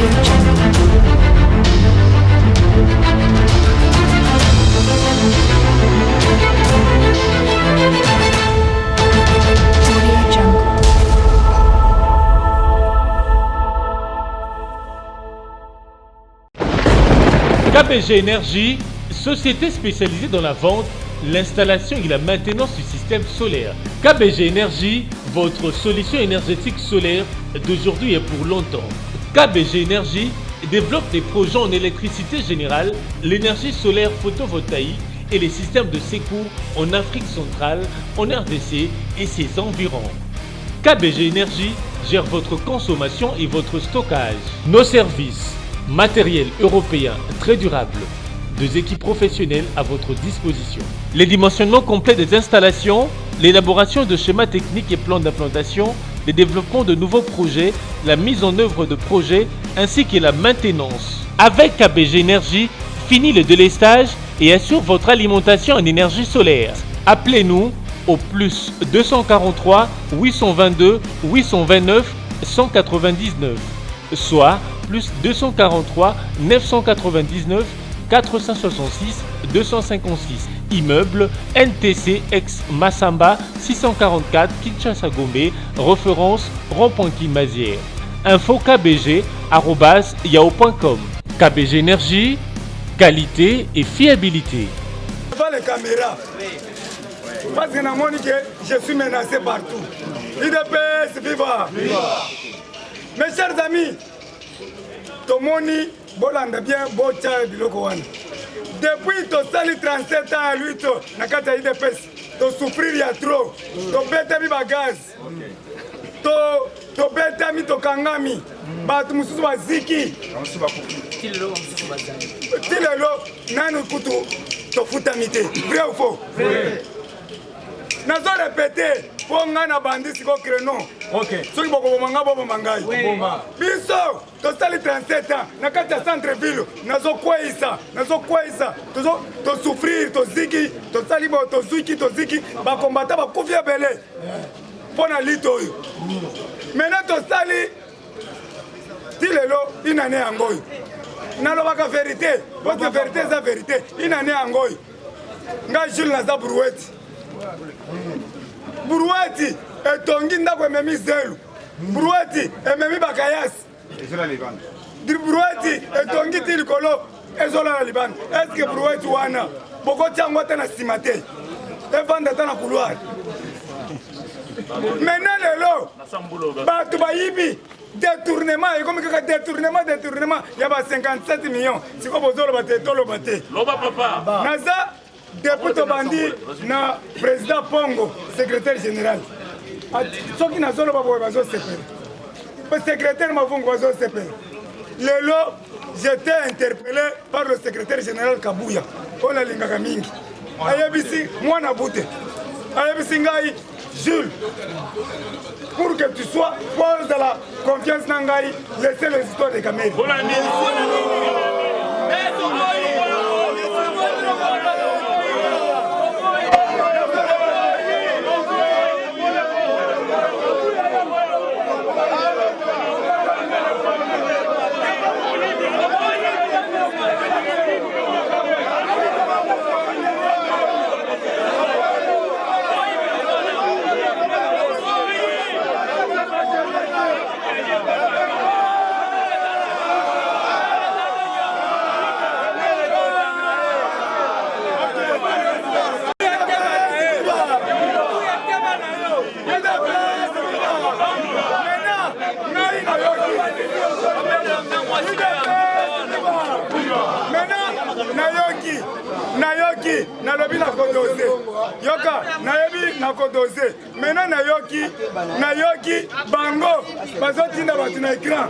Audio Jungle. Audio Jungle. KBG Énergie, société spécialisée dans la vente, l'installation et la maintenance du système solaire. KBG Énergie, votre solution énergétique solaire d'aujourd'hui et pour longtemps. KBG Énergie développe des projets en électricité générale, l'énergie solaire photovoltaïque et les systèmes de secours en Afrique centrale, en RDC et ses environs. KBG Énergie gère votre consommation et votre stockage. Nos services, matériel européen très durable, deux équipes professionnelles à votre disposition. Les dimensionnements complets des installations, l'élaboration de schémas techniques et plans d'implantation, le développement de nouveaux projets, la mise en œuvre de projets ainsi que la maintenance. Avec KBG Énergie, fini le délestage et assure votre alimentation en énergie solaire. Appelez-nous au plus 243 822 829 199, soit plus 243 999 466 256. Immeuble NTC ex Massamba 644 Kinshasa Gombe, référence rond-point Mazière. Info KBG yahoo.com. KBG Énergie, qualité et fiabilité. Devant les caméras. Parce que namoni que je suis menacé partout. UDPS viva! Mes chers amis, tomoni bolanda bien botya biloko wana. Depuis tosali 37 ans ya lutte na kati ya UDPS, tosouffrir ya trop, tobetami bagaz, tobetami, tokangami, bato mosusu baziki ti lelo nanu kutu tofutami te. Vrai ou faux? Nazo répéter mpo ngai na bandi siko créneau. Soki bokoboma ngai, boboma ngai. Biso tosali 37 ans na kati ya centre ville, nazokweyisa, nazokweyisa, tosouffrir, toziki, tosali bo, tozwiki, toziki, bakombata bakufi ebele mpo na lutte oyo. Maintenant tosali ti lelo inane yango oyo. Nalobaka vérité parce que vérité eza vérité. Inane yango oyo, ngai Jules naza brouette, brouette etongi ndako, ememi zelu, brouette ememi bakayasi, brouette etongi ti likolo, ezolala libanda. Est-ce brouette wana bokotia yango ata na nsima te, evanda ata na couloir? Maintenant lelo bato bayibi, détournement ekomi kaka détournement, détournement ya ba 57 millions. Sikoyo bozoloba te, toloba te. Naza depuis tobandi na président Pongo, secrétaire général. Soki nazoloba boye, bazosepela, secrétaire Mavungu bazosepela. Lelo j'étais interpellé par le secrétaire général Kabuya oyo nalingaka mingi. Ayebisi mwana bute, ayebisi ngai: "Jules, pour que tu sois, po ozala confiance na ngai, laissez les histoires de Kamerhe." Ngai nayoki. Maintenant nayoki, nayoki, nalobi nakodose. Yoka, nayebi nakodose. Maintenant nayoki, nayoki bango bazotinda bato na écran.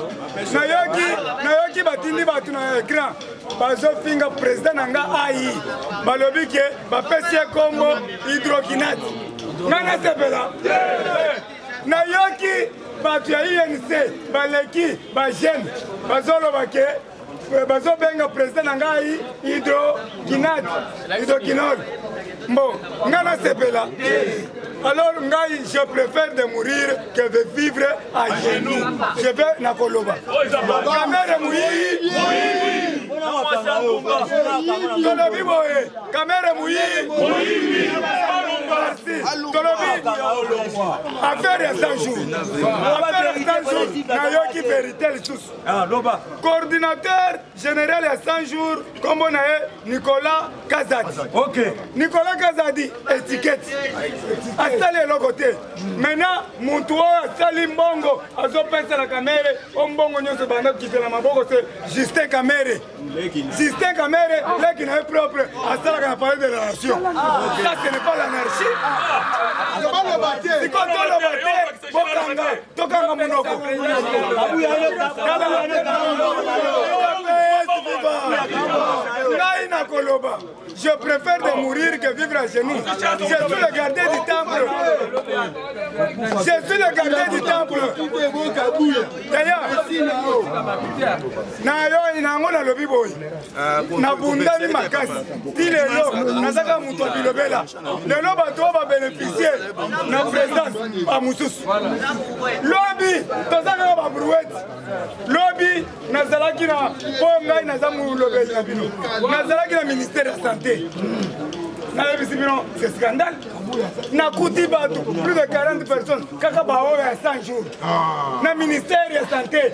Nayoki, nayoki batindi bato na écran, bazofinga président na nga ai, balobi ke bapesi ye kombo hydroquinate. Ngai nasepela. Nayoki bato ya UNC baleki, bajeune bazoloba ke bazobenga président na ngai hydroquinate, hydroquinol. Mbo ngai nasepela. Alors ngai, je préfère de mourir que de vivre à genoux. Je vais nakoloba. Kamerhe muyibi. Tolobi boye. Kamerhe muyibi. Merci. Tolobi affaire ya 100 jours. Affaire ya 100 jours nayoki vérité lisusu. Coordinateur général ya 100 jours kombo na ye Nicolas Kazadi. Ok. Nicolas Kazadi étiquette asali eloko te. Maintenant mutu oyo asali mbongo azopesa na Kamerhe, o mbongo nyonso banda kokita na maboko se Justin Kamerhe. Justin Kamerhe leki na ye propre asalaka na palais de la nation. Ça, ce n'est pas l'anarchie. Sikoyo toloba te, bokanga tokanga monoko. Ngai nakoloba, je préfère de mourir que vivre à genoux. Je suis le gardien du temple. Je suis le gardien du temple. D'ailleurs, na yo nango nalobi boye, nabundami makasi ti lelo, nazaka moto ya bilobela. Lelo bato oyo babénéficie na présidence bamosusu, lobi toza kaka babrouette. Lobi nazalaki na, mpo ngai naza molobeli na bino, nazalaki na ministère ya Santé. Nayebisi bino, c'est scandale. Nakuti bato plus de 40 personnes kaka baoyo ya 100 jours na ministère ya Santé.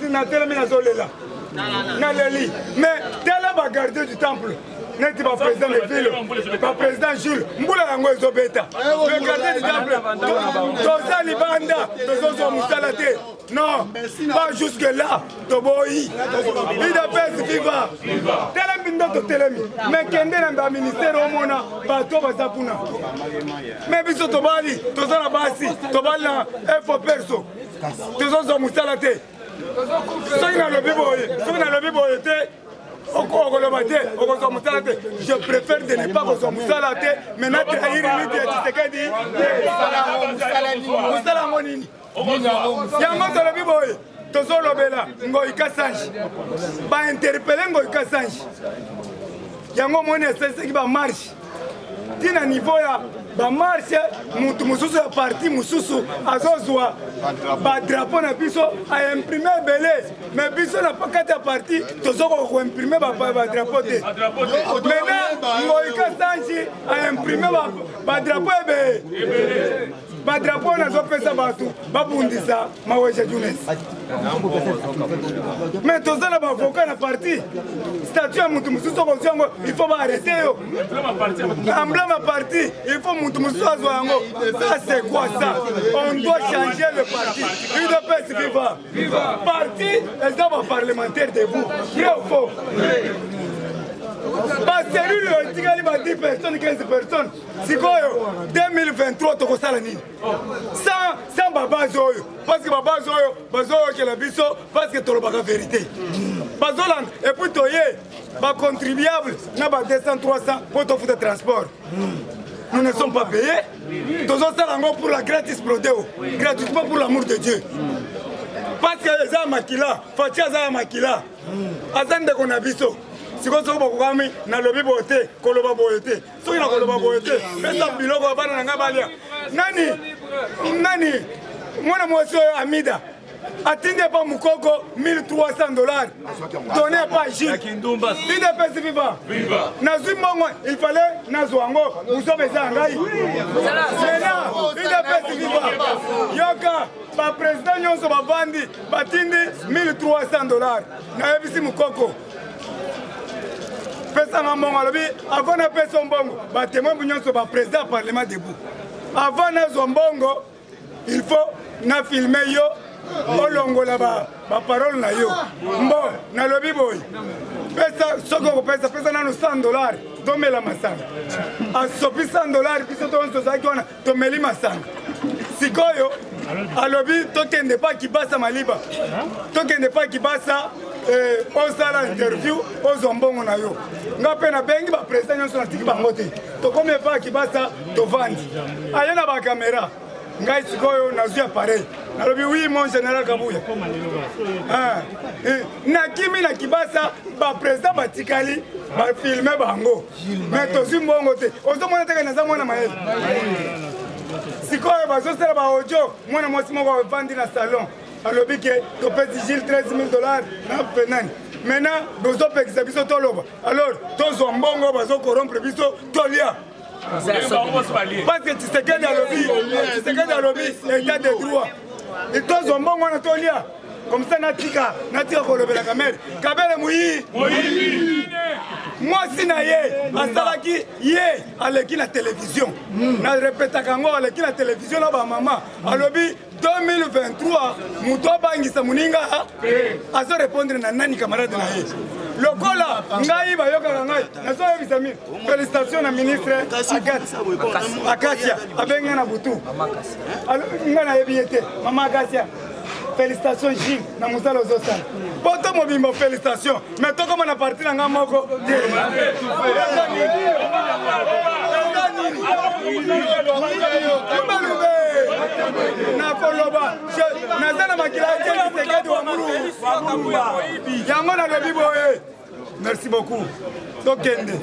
Natelemi, nazolela, naleli. Mais tala bagardien du temple neti baprésident de ville, baprésident Jules, mbula yango ezobeta. Le gardien du temple, toza libanda, tozozwa mosala te. Non, pas jusque là. Toboyi. UDPS viva! Telemi ndo totelemi. Mais kende na baministère, omona bato baza kuna. Mais biso tobali, toza na basi, tobali na efo perso, tozozwa mosala te. Soki nalobi boye, soki nalobi boye te, okoloba te, okozwa mosala te. Je préfère de ne pas kozwa mosala te, mais na trahir lutte ya Tshisekedi. Mosala yango nini? Yango tolobi boye, tozolobela Ngoi Kasanji, bainterpeller Ngoi Kasanji. Yango moni esalisaki bamarche ntina niveau ya bamarche. Mutu mosusu ya parti mosusu azozwa badrapeau na biso, aimprime ebele, mais biso na kati ya parti tozokoka koimprime badrapeau te. Maintenant Ngoi Kasanji aimprime badrapeau ebele. Badrapeau nazopesa bato babundisa Maweja Junes. Mais toza na baavocat na parti. Statut ya mutu mosusu okozwa yango, il faut baarrêter yo. Emblème ya parti, il faut mutu mosusu azwa yango. Ça, c'est quoi, ça? On doit changer le parti. UDPS viva! Parti eza baparlementaire debout. Vrai ou faux? Bacellule oyo etikali ba 10 personnes, 15 personnes. Sikoyo 2023 tokosala nini sans babase oyo? Parce que babase oyo bazoyokela biso, parce que tolobaka vérité, bazolanda. Et puis toye bacontribuable na ba 200, 300 mpo tofuta transport. Nous ne sommes pas payés. Tozosala yango pour la gratis pro Deo, gratuitement, pour l'amour de Dieu, parce que eza ya makila. Fatshi aza ya makila, aza ndeko na biso. Sikoyo soki bokokami, nalobi boye te, koloba boye te. Soki nakoloba boye te, pesa biloko ya bana na ngai balia. Nani nani, mwana mwasi oyo Amida atindi epa Mokoko 1300 $ donné epa Gilles. UDPS viva! Nazwi mbongo, il fallait nazwa yango, mosoba eza ya ngai. Maintenant, UDPS viva! Yoka, baprésident nyonso bavandi, batindi 1300 $. Nayebisi Mokoko, pesanga mbongo. Alobi, avant napesa mbongo, batémoin nyonso, baprésident ya parlement debout, avant nazwa mbongo, il faut nafilme yo, olongola baparole na yo. Mbo nalobi boye, pesa. Soki okopesa, pesa nano 100 $, tomela masanga. Asopi 100 $, biso tonso tozalaki wana, tomeli masanga. Sikoyo alobi tokende pa Kibasa Maliba, tokende pa Kibasa, osala interview, ozwa mbongo na yo. Nga mpe nabengi baprésident nyonso, natiki bango te. Tokomi epa Kibasa, tovandi, aye na bakamera. Ngai sikoyo nazwi appareil, nalobi: "Oui, mon général Kabuya." Nakimi na Kibasa, baprésident batikali, bafilme bango, mais tozwi mbongo te. Ozomona teke naza mwana mayele. Bazosala ba audio. Mwana mwasi moko avandi na salon, alobi ke topesi Gilles 13 000 $ na penani. Maintenant bozopekisa biso toloba. Alors tozwa mbongo bazocorrompre biso, tolia, parce que Tshisekedi alobi, Tshisekedi alobi état de droit. Tozwa mbongo wana, tolia comme ça. Natika kolobela Kamerhe. Kamerhe muyi mwasi na ye asalaki ye, aleki na télévision, na repetaka yango, aleki na télévision na bamama, alobi 2023 moto abangisa moninga azorépondre na nani? Camarade na ye lokola ngai bayokaka ngai, nazoyebisa mi félicitation na ministre Akasia. Abengi ngai na butu, ngai nayebi ye te. Mama Akasia, félicitation Gilles na mosala ozosala poto mobimba, félicitation. Mais tokoma na parti na ngai moko te. Eza nini? Eza nini? Lubalube nakoloba, naza na makila ya Tshisekedi wa Mulu, yango nalobi boye. Merci beaucoup. Tokende,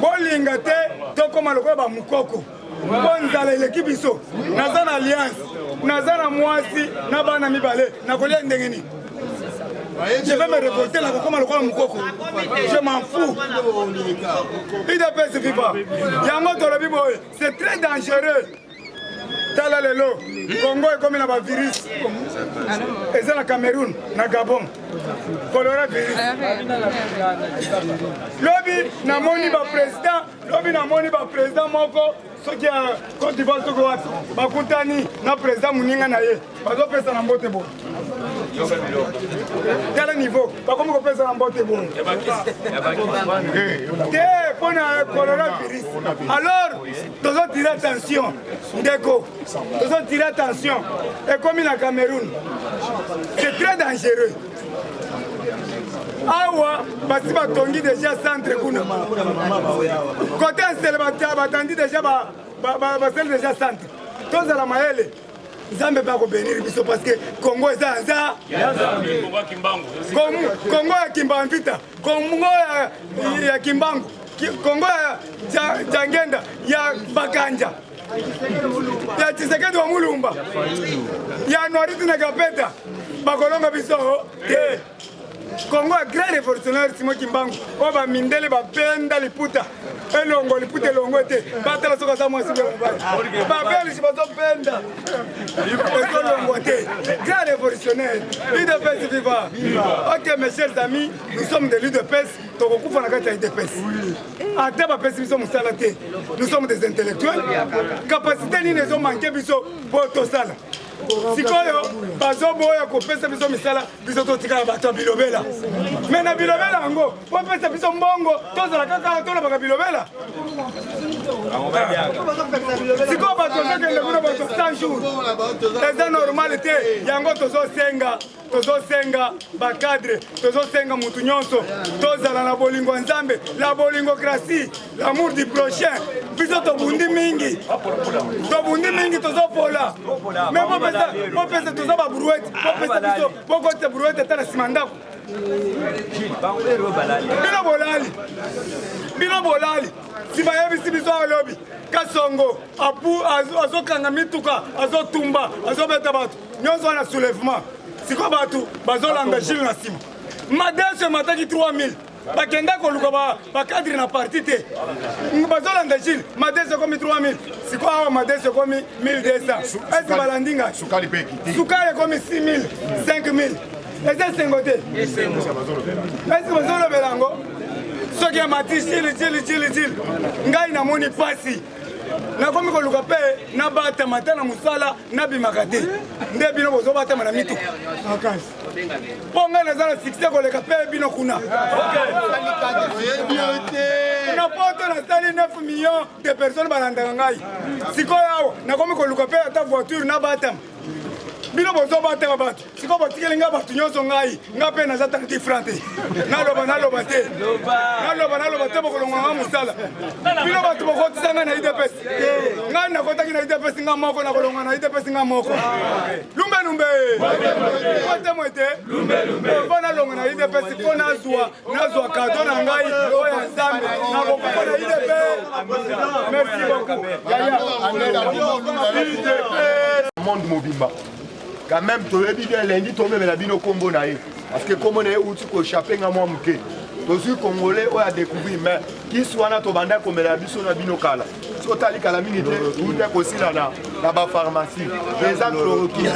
bolinga te, tokóma lokola bamukoko mpo nzala eleki biso. Naza na alliance, naza na mwasi na bana mibale, nakolia ndenge nini? Je vais me révolter, nakokóma lokola mokoko, je m'en fous. UDPS viva! Yango tolobi boye, c'est très dangereux. Tala lelo Congo ekomi na bavirus, eza na Cameroun, na Gabon, coronavirus. Lobi namoni baprésident, lobi namoni baprésident moko, soki ya Côte d'Ivoire, soki wapi, bakutani na président moninga na ye, bazopesa na mbote boye. Tala niveau bakomi kopesa na mbote boye te mpo na coronavirus. Alors tozotire attention, ndeko, tozotire attention. Ekomi na Cameroun, c'est très dangereux. Awa basi batongi déjà centre kuna kote Nsele, batandi déjà, basali déjà centre. Tozala mayele, Nzambe mpe akobénir biso, parce que Congo eza nza Congo ya Kimbamvita, Congo ya Kimbangu, Congo ya Jangenda, ya Bakanja, ya Tshisekedi wa Mulumba, ya Noiriti na Kapeta. Bakolonga biso te. Congo ya grand révolutionnaire Simon Kimbangu, oyo bamindele babenda liputa elongo, liputa elongo ete batala soki aza mwasi mpe mobali. Babelge bazobenda, ezolongwa te. Grand révolutionnaire, UDPS viva! Ok, mes chers amis, nous sommes de l'UDPS. Tokokufa na kati ya UDPS ata bapesi biso mosala te. Nous sommes des intellectuels. Capacité nini ezomanke biso mpo tosala? Sikoyo bazoboya kopesa biso misala, biso totikala bato ya bilobela. Me na bilobela yango, popesa biso mbongo, tozala kaka tolobaka bilobela. Sikoyo bato ozokende kuna, bato 100 jours, eza normal te. Yango tozosenga, tozosenga bacadre, tozosenga mutu nyonso, tozala na bolingo ya Nzambe, la bolingocratie, l'amour du prochain. Biso tobundi mingi, tobundi mingi, tozopola. Me bopesa, toza babrouette, bopesa biso, bokotisa brouette ata na nsima ndako. Bino bolali, bino bolali. Si bayebisi biso, alobi Kasongo apu azokanga mituka, azotumba, azobeta bato nyonso wana, soulèvement. Sikoyo bato bazolanda Gilles na nsima. Madeso emataki 3000, bakenda koluka bacadre na parti te, bazolanda Gilles. Madeso ekomi 3000, sikoyo awa madeso ekomi 1200. Esi balandi ngai? Sukali ekomi 6000, 5000. Eza esengo te. Esi bazolobela yango soki amati Gilles, Gilles, Gilles, Gilles. Ngai namoni pasi, nakomi koluka mpe nabatama te na mosala, nabimaka te. Nde bino bozobatama na mituka, mpo ngai naza na succès koleka mpe bino kuna na poto. Nasali 9 millions de personnes balandaka ngai. Sikoyo awa nakomi koluka mpe ata voiture nabatama. Bino bozobatela bato, sikoyo botikeli ngai bato nyonso. Ngai ngai mpe naza tanti franc te, naloba naloba te, naloba naloba te, bokolonga nga mosala. Bino bato bokotisa ngai na UDPS, ngai nakotaki na UDPS ngai moko, nakolonga na UDPS ngai moko. Lumbe lumbe, mwete mwete, mpo nalonga na UDPS, mpo nazwa nazwa kado na ngai oyo ya Nzambe, nakokufa na UDPS. Merci beaucoup yaya. Monde mobimba quand même toyebi bien, lundi tomemela bino nkombo na ye, parce que nkombo na ye euti koéchapper nga mwa moke. Tozwi Congolais oyo adécouvrir, mais kisi wana tobanda komela biso na bino kala. So otali kala mingi te, uta kosila na bapharmacie. Eza chloroquine.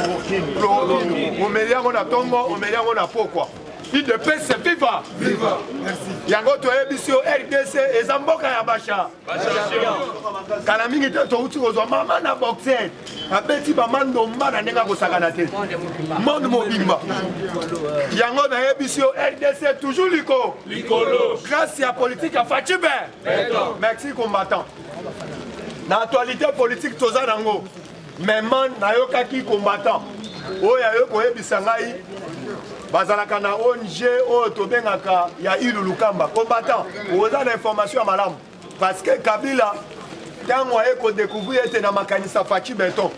Chloroquine, omeli yango na ntongo, omeli yango na pokwa. UDPS viva! Yango toyebisi yo, RDC eza mboka ya basha. Kala mingi te touti kozwa mama na boxer, abeti bamandomba na ndenge akosakana te, monde mobimba. Yango nayebisi yo, RDC toujours liko likolo, grâce ya politique ya Fatshi be. Merci combattant. Na actualité politique toza nango mema, nayokaki combattant oyo ayoki koyebisa ngai bazalaka na ONG oyo tobengaka ya Ilu Lukamba. Combattant, oza na information ya malamu, parce que Kabila, ntango aye kodécouvrir ete na makanisa Fatshi Béton,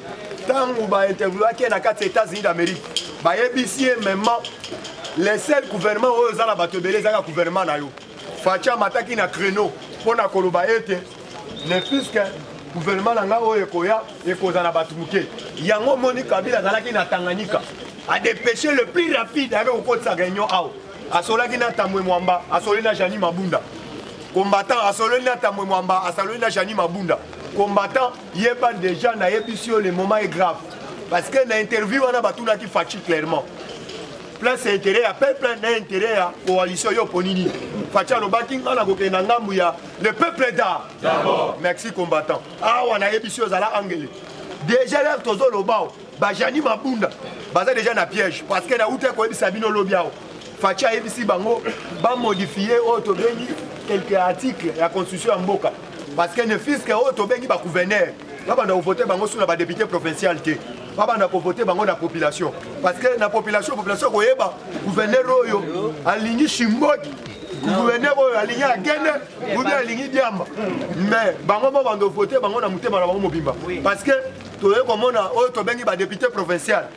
ntango bainterviewaki ye na kati ya États-Unis d'Amérique, bayebisi ye mema le seul gouvernement oyo eza na bato ebele ezaka gouvernement na yo. Fatshi amataki na créneau mpo na koloba ete ne puisque gouvernement na ngai oyo ekoya ekozala na bato moke. Yango omoni Kabila azalaki na Tanganyika, adépêché le plus rapide, ayaki kokotisa réunion awa. Asolaki na Tambwe Mwamba, asololi na Jeanine Mabunda. Combattant, asololi na Tambwe Mwamba, asololi na Jeanine Mabunda. Combattant, yeba déjà, nayebisi yo, le moment est grave, parce que na interview wana batunaki Fatshi clairement: place intérêt ya peuple na intérêt ya coalition, yo oponi nini? Fatshi alobaki: nga nakokende na ngambu ya le peuple d'abord. Merci combattant. Awa nayebisi yo, ozala angele déjà. L'heure tozoloba o, baJeanine Mabunda baza déjà na piège, parce que nauti koyebisa bino lobi awa, Fatshi ayebisi bango bamodifie oyo tobengi quelques articles ya constitution ya mboka, parce que ne fût-ce que oyo tobengi bagouverneur, babanda kovote bango su na badéputé provincial te, babanda kovote bango na population, parce que na population, population koyeba gouverneur oyo alingi shimboki, gouverneur oyo alingi agende ou bien alingi diamba. Mais bango mo bando vote bango na motema na bango mobimba, parce que toye komona oyo tobengi badéputé provincial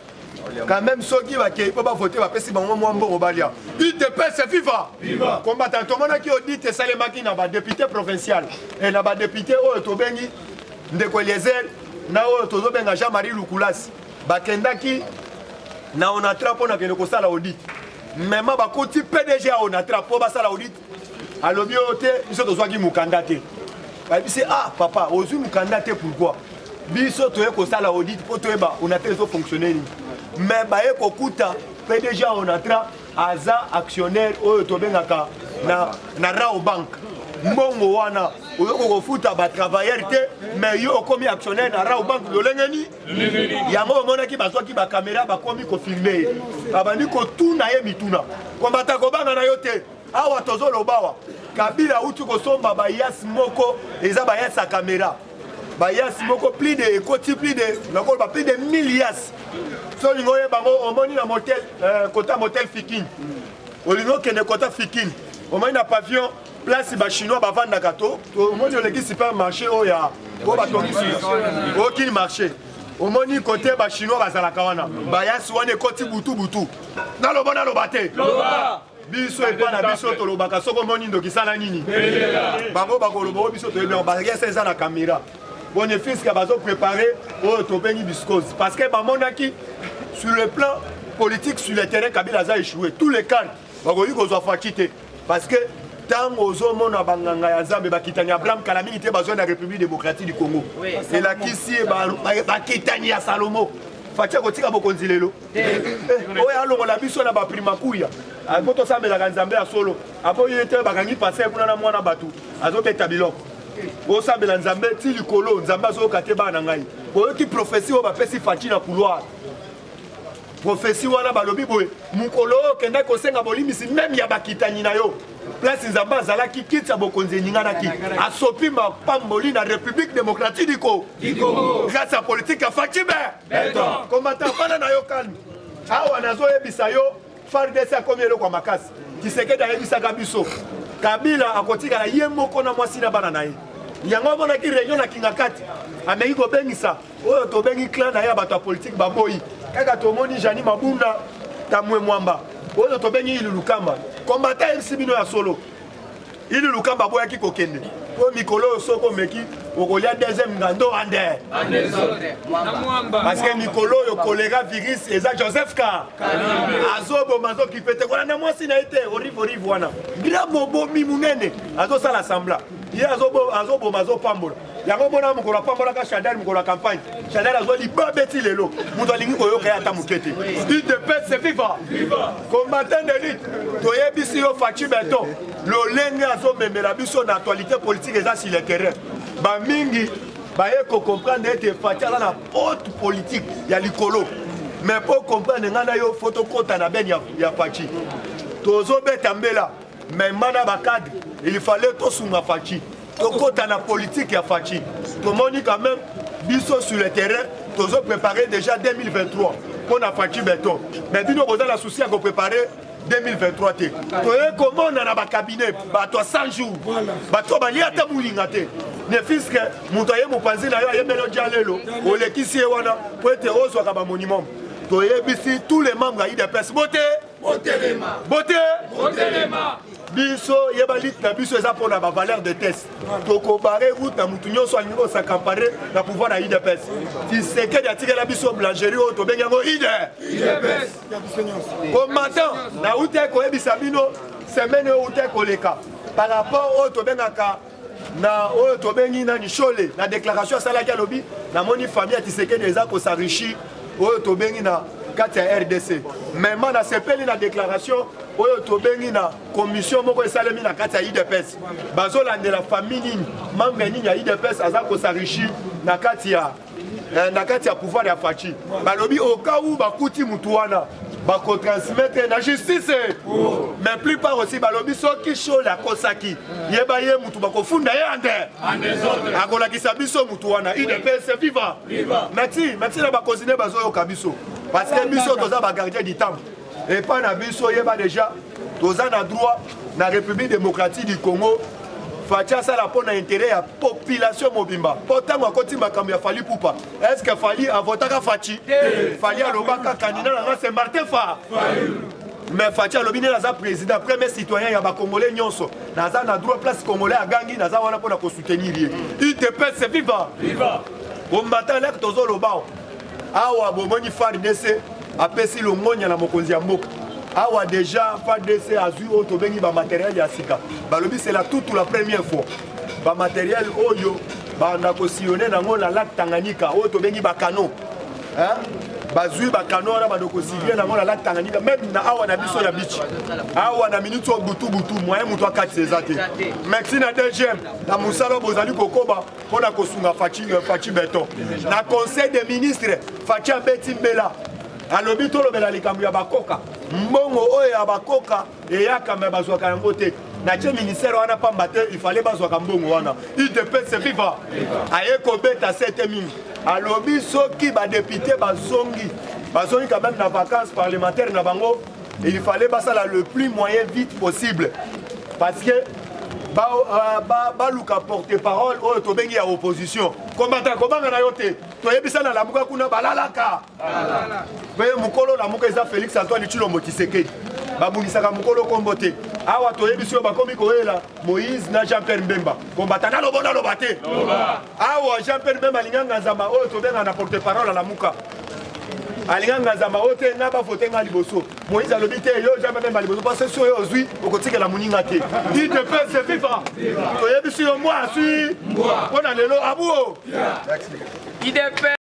quand même, soki bakei mpo bavote, bapesi bango mwa mbongo balia. UDPS viva! Combattant, tomonaki audit esalemaki na badéputé provincial e na badéputé oyo tobengi ndeko Eliezer na oyo tozobenga Jean-Marie Lukulasi. Bakendaki na Onatra mpo na kende kosala audit. Mema bakuti PDG ya Onatra mpo basala audit, alobi oyo te, biso tozwaki mokanda te. Bayebisi: "Ah papa, ozwi mokanda te pourquoi? Biso toye kosala audit mpo toyeba Onatra ezofonctionne nini." Mais baye kokuta PDG ya Onatra aza actionnaire oyo tobengaka na Rawbank. Mbongo wana oyoki kofuta batravailleur te, mais yo okomi actionnaire na Rawbank lolenge nini? Yango omonaki bazwaki bacaméra, bakomi kofilmer ye, babandi kotuna ye mituna. Kombata, kobanga na yo te. Awa tozoloba awa, Kabila auti kosomba baHiace moko, eza baHiace ya caméra, baHiace moko plus de ekoti plus de, nakoloba plus de 1000 Hiace. So olingi oyeba yango, omoni na motel, kota motel Fikin, olingi okende kota Fikin, omoni na pavillon place bachinois bavandaka, to omoni oleki supermarché oyo ya oyo batongisi okini marché, omoni kote bachinois bazalaka wana, baHiace wana ekoti butu butu. Naloba naloba te, biso epa na biso tolobaka: soki omoni ndoki, sala nini? Bango bakoloba oyo biso toyebi yango. BaHiace eza na caméra bonifiske, bazoprépare oyo tobengi biscose, parce que bamonaki sur le plan politique, sur le terrain, Kabila aza échoué. Tous les cartes bakoki kozwa Fatshi te, parce que ntango ozomona banganga ya Nzambe bakitani Abraham, kala mingi te bazwa na République démocratique du Congo, elakisi ye bakitani ya Salomo. Fatshi akotika bokonzi lelo. Oyo alongola biso na baprimakuya po tosambelaka Nzambe ya solo. Apoyi te, bakangi paster kuna na mwana bato azobeta biloko. Osambela Nzambe ti likolo, Nzambe azoyoka te. Bana na ngai, boyoki prophétie oyo bapesi Fatshi na couloir. Prophetie wana balobi boye, mokolo oyo okendaki kosenga bolimbisi meme ya bakitanyi na yo, place Nzambe azalaki, kiti ya bokonzi eninganaki, asopi mapamboli na République démocratique du Congo grâce ya politique ya Fatshi Beton. Combattant, fanda na yo calme. Awa nazoyebisa yo, FARDC akomi eloko ya makasi. Tshisekedi ayebisaka biso Kabila akotikala ye moko na mwasi na bana na ye. Yango amonaki réunion na Kingakati, ameki kobengisa oyo tobengi clan na ye ya bato ya politike, baboyi. Kaka tomoni Jani Mabunda, Tamwe Mwamba, oyo tobengi Ilu Lukamba, combattant ayebisi bino ya solo. Ilu Lukamba aboyaki kokende po mikolo oyo soki omeki okolia deuxième ngando ande, parce que mikolo oyo choléra virus eza Joseph Ka azoboma, azokipe te kolanda mwasi na ye te. Orive orive wana grand mobomi monene azosala semblant, ye azoboma, azopambola. Yango mona mokolo apambolaka Shadary, mokolo ya campagne, Shadary azwa libabe ti lelo moto alingi koyoka ye ata moke te. UDPS viva! Combattant d'élite, toyebisi yo, Fatshi Beton, lolenge azomemela biso na actualité politique eza sur le terrain. Bamingi baye kocomprendre ete Fatshi aza na haute politique ya likolo. Mais mpo comprendre ngai na yo, faut tokɔta na bene ya Fatshi. Tozobeta mbela mais mana bacadre, il fallait tosunga Fatshi, tokɔta na politique ya Fatshi. Tomoni quand même biso sur le terrain tozopréparer déjà 2023 mpo na Fatshi Beton, mais bino boza na souci ya kopréparer 2023 te. Toye komona na bacabinet bato ya 100 jours, bato balia ata molinga te, ne fût-ce que moto aye mopanzi na yo ayebeli odia lelo, olekisi ye wana po ete ozwaka bamonument. Toyebisi tous les membres ya UDPS, bote bote biso, yeba lutte na biso eza mpona bavaleur de test. Tokobarrer route na mutu nyonso alingi kos'accaparer na pouvoir na UDPS. Tshisekedi atikela biso boulangerie oyo tobengi yango ide combattant. Nauti koyebisa bino semaine oyo uti koleka par rapport oyo tobengaka na oyo tobengi nani, Shole, na déclaration asalaki, alobi namoni famille ya Tshisekedi eza kos'enrichir oyo tobengi na kati ya RDC. Mema nasepeli na déclaration oyo tobengi na commission moko esalemi na kati ya UDPS, bazolandela famille nini, membre nini ya UDPS aza kos'enrichir na kati ya pouvoir ya Fatshi. Balobi au cas où bakuti mutu wana, bakotransmettre na justice. Mais plupart aussi balobi soki Shole akosaki, yeba ye mutu bakofunda ye ande akolakisa biso mutu wana. UDPS viva! Merci, merci na bakonzi nde bazoyoka biso, parce que biso toza bagardien du temple epai na biso. Yeba déjà toza na droit na République démocratique du Congo. Fatshi asala mpo na intérêt ya population mobimba, mpo ntango akoti makambo ya Fally Ipupa, est ce que Fally avotaka Fatshi? Fally alobaka candidat na nga c'est Martin Fa, mais Fatshi alobi nde naza président, premier citoyen ya bacongolais nyonso, naza na droit. Place congolais agangi, naza wana mpona kosoutenir ye. UDPS viva! Combattant leke tozoloba awa, bomoni FARDC apesi longonya na mokonzi ya mboka. Awa déjà FARDC azwi oyo tobengi bamatériel ya sika. Balobi c'est la toute la première fois bamatériel oyo banda kosillonner nango na lac Tanganyika, oyo tobengi bacanot, bazwi bacanot wana, banda kosillonner nango na lac Tanganyika, même na awa na biso na beach awa na minute oyo butu butu, moyen moto akatisa eza te. Merci na DGM na mosala oyo bozali kokoba mpona kosunga Fatshi Beton. Na conseil des ministres, Fatshi abeti mbela, alobi tolobela likambo ya bakoka. Mbongo oyo ya bakoka eyaka me bazwaka yango te. Natie ministère wana pamba te, ifale bazwaka mbongo wana. UDPS viva! Aye kobeta sete mingi, alobi soki badéputé bazongi, bazongi quand même na vacances parlementaire na bango, il fallait basala le plus moyen vite possible, parce que baluka porte parole oyo tobengi ya opposition. Kombata kobanga na yo te, toyebisa na Lamuka kuna balalaka mpe mokolo Lamuka eza Félix Antoine Tshilombo Tshisekedi, babundisaka mokolo kombo te. Awa toyebisi oyo bakomi koyela Moïse na Jean Pierre Mbemba. Kombata naloba, naloba te. Awa Jean Pierre Mbemba alinga nganzamba oyo tobenga na porte parole alamuka, alinga nganzamba oyo te nga bavote nga liboso. Moïse alobi te, yo Jean Pierre Mbemba liboso, parce so oyo ozwi okotikela moninga te. UDPS viva! Toyebisi yo mbwa aswi mpo na lelo abuo. IDP.